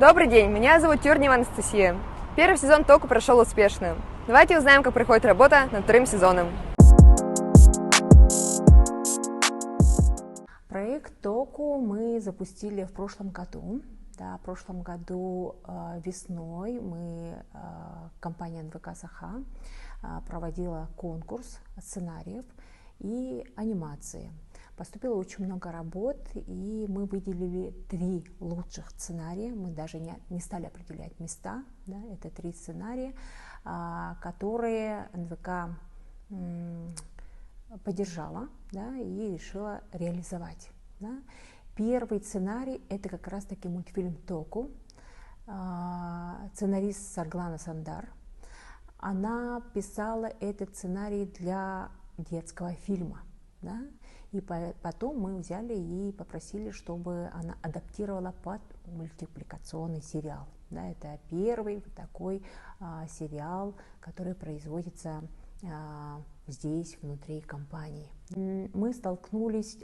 Добрый день, меня зовут Тюрнева Анастасия. Первый сезон Току прошел успешно. Давайте узнаем, как проходит работа над вторым сезоном. Проект Току мы запустили в прошлом году. Да, в прошлом году весной мы, компания НВК Саха, проводила конкурс сценариев и анимации. Поступило очень много работ, и мы выделили три лучших сценария. Мы даже не, не стали определять места. Да, это три сценария, которые НВК поддержала да, и решила реализовать. Да. Первый сценарий – это как раз-таки мультфильм «Току», сценарист Сарглана Сандар. Она писала этот сценарий для детского фильма. Да? И потом мы взяли и попросили, чтобы она адаптировала под мультипликационный сериал. Да, это первый такой сериал, который производится здесь, внутри компании. Мы столкнулись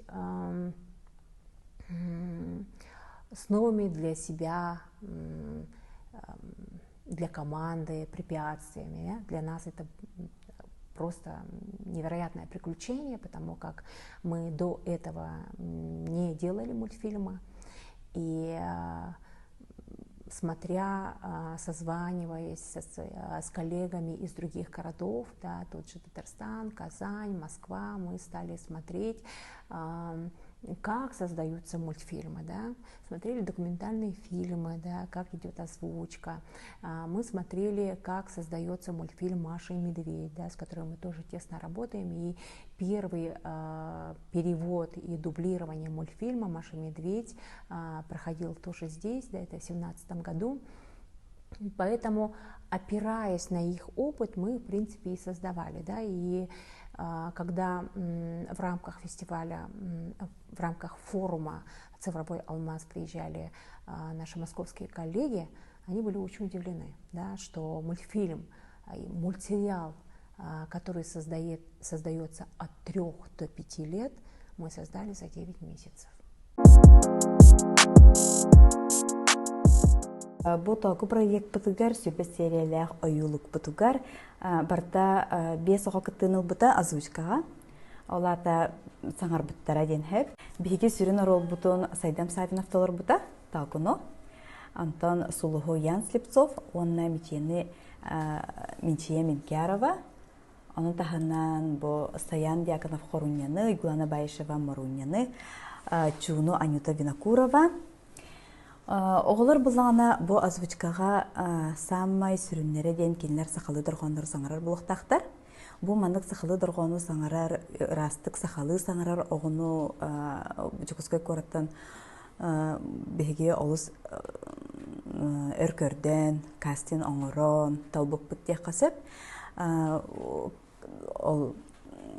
с новыми для себя, для команды препятствиями. Для нас это просто невероятное приключение, потому как мы до этого не делали мультфильмы. И смотря, созваниваясь с коллегами из других городов, да, тот же Татарстан, Казань, Москва, мы стали смотреть, как создаются мультфильмы, да, смотрели документальные фильмы, да, как идет озвучка, мы смотрели, как создается мультфильм «Маша и медведь», да, с которым мы тоже тесно работаем, и первый перевод и дублирование мультфильма «Маша и медведь» проходил тоже здесь, да, это в 2017 году. Поэтому, опираясь на их опыт, мы, в принципе, и создавали. Да, и когда в рамках фестиваля, в рамках форума «Цифровой алмаз» приезжали наши московские коллеги, они были очень удивлены, да, что мультфильм, мультсериал, который создается от 3 до 5 лет, мы создали за 9 месяцев. Бу Току проекпытыгар сүүрбэ сериялаах ойуулукпутугар барыта биэс оҕо кыттыыны ылбыта озвучкаҕа. Ол аата саҥарбыттара диэн сөп. Биһиги сүрүн оруолбутун Сайдам Савинов толорбута, Тоокуну. Онтон Сулуһу Ян Слепцов уонна Мичийэни Минчия Минкярова. Ону таһынан бу Саян Дьяконов Хоруньяны, Уйгулана Баишева Моруньяны, Чууну Анюта Винокурова. Оҕолор буллаҕына бу озвучкаҕа саамай сүрүннэрэ диэн кинилэр сахалыы дорҕооннору саҥарар буолуохтаахтар. Бу маннык сахалыы дорҕоону саҥарар, ыраастык сахалыы саҥарар оҕону Дьокуускай куораттан биһиги олус өр көрдөөн, кастинг оҥорон талбыппыт диэххэ сөп. Ол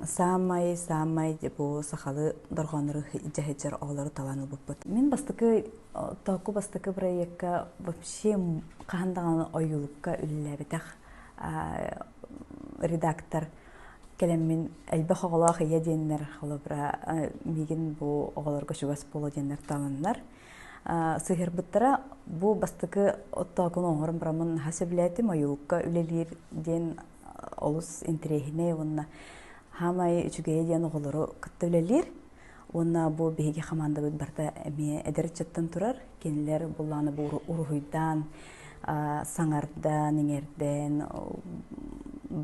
саамай саамай бу сахалыы дорҕооннору дьэһидьэр оҕолору талан ылбыппыт. Мин бастакы Току бастакы проекка вообще хаһан даҕаны ойуулукка үлэлээбэтэх редактор кэлэммин элбэх оҕолоох ийэ диэннэр холобура миигин бу оҕолорго чугас буолуо диэннэр таланнар сыһыарбыттара бу бастакы оттоокуну оҥорон бараммын наһаа сөбүлээтим ойуулукка үлэлиир диэн олус интэриэһинэй уонна хаамай үчүгэйэ диэн оҕолору кытта үлэлиир уонна бу биһиги хамаандабыт барыта эмиэ эдэр ыччаттан турар кинилэр буллааны бу уруһуйдаан саҥардан иҥэрдэн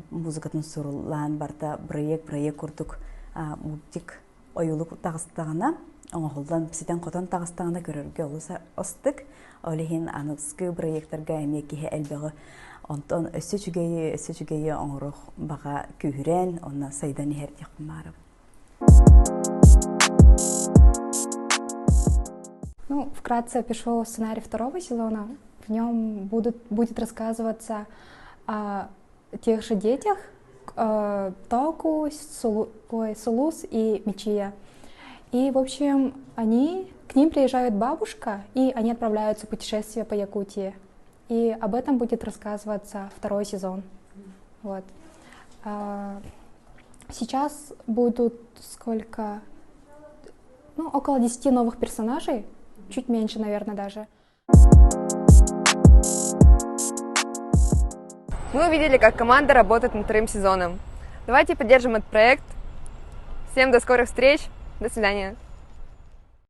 музыкатын суруллаан барыта проект проект курдук мультик ойуулук таҕыстаҕына оҥоһуллан ситэн-хотон таҕыстаҕына көрөргө олус астык ол иһин аныгыскы проектарга эмиэ киһи элбэҕи онтон өссө үчүгэйи өссө үчүгэйи оҥоруох баҕа күүһүрэн онно сайдан иһэр диэхпин баарабын Ну, вкратце опишу сценарий второго сезона. В нем будет рассказываться о тех же детях, Току, ой, Сулус и Мичия. И, в общем, к ним приезжает бабушка, и они отправляются в путешествие по Якутии. И об этом будет рассказываться второй сезон. Вот. Сейчас будут сколько? Ну, около 10 новых персонажей, чуть меньше, наверное, даже. Мы увидели, как команда работает над вторым сезоном. Давайте поддержим этот проект. Всем до скорых встреч. До свидания.